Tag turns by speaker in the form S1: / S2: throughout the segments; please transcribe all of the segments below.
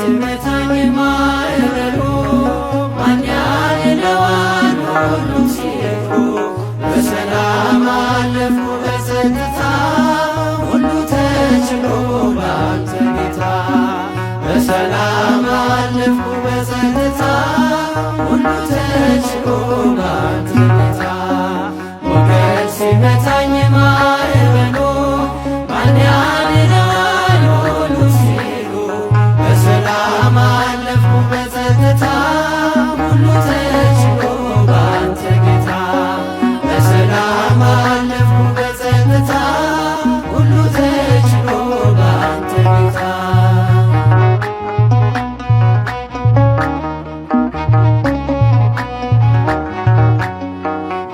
S1: ሲመታኝ ማዕበሉ፣ ማን ያድነዋል ሁሉም ሲሉ፣ በሰላም አለፍኩ በጸጥታ፣ ሁሉ ተችሎ ባንተ ጌታ። በሰላም አለፍኩ በጸጥታ፣ ሁሉ ተችሎ ባንተ ጌታ። ሞገድ ሲመታኝ ማዕበሉ፣ ማን ያድነዋል ሁሉ ሲሉ፣ በሰላም አለፍኩ በጸጥታ፣ ሁሉ ተችሎ ባንተ ጌታ። በሰላም አለፍኩ በጸጥታ፣ ሁሉ ተችሎ ባንተ ጌታ።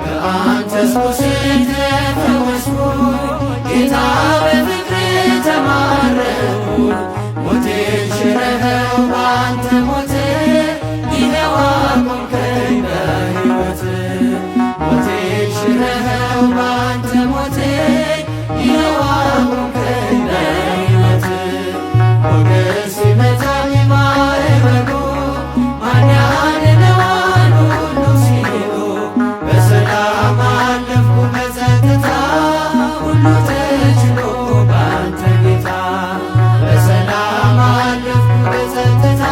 S1: በአንተ ቁስል ተፈወስኩ ጌታ፣ በፍቅር ተማረኩ። ሞቴን ሽረኸው በአንተ ሞት፣ ይኸው አቆምከኝ በሕይወት። ሞቴን ሽረኸው በአንተ ሞት፣ ይኸው አቆምከኝ በሕይወት። ሞገስ ሲመታኝ ማዕበሉ፣ ማን ያድነዋል ሁሉ ሲሉ፣ በሰላም አለፍኩ በጸጥታ፣ ሁሉ ተችሎ ባንተ ጌታ። በሰላም አለፍኩ በጸጥታ፣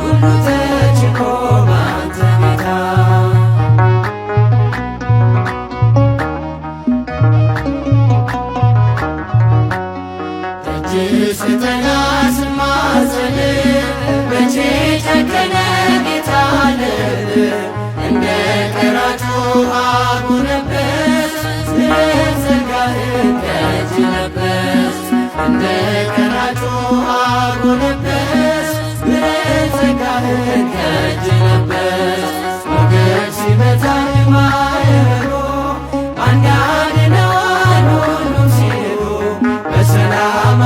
S1: ሁሉ ተችሎ ባንተ ጌታ። ደጅ ስጠና ስማጸን፣ መቼ ጨከነ ጌታ ልብ? እንደ ቀራጩ አጎነበስ፣ ምሕረት ጸጋህን ከእጅ ለበስ። እንደ ቀራጩ አጎነበስ፣ ምሕረት ጸጋህን ከእጅ ለበስ። ሞገድ ሲመታኝ ማዕበሉ፣ ማን ያድነዋል ሁሉም ሲሉ፣ በሰላም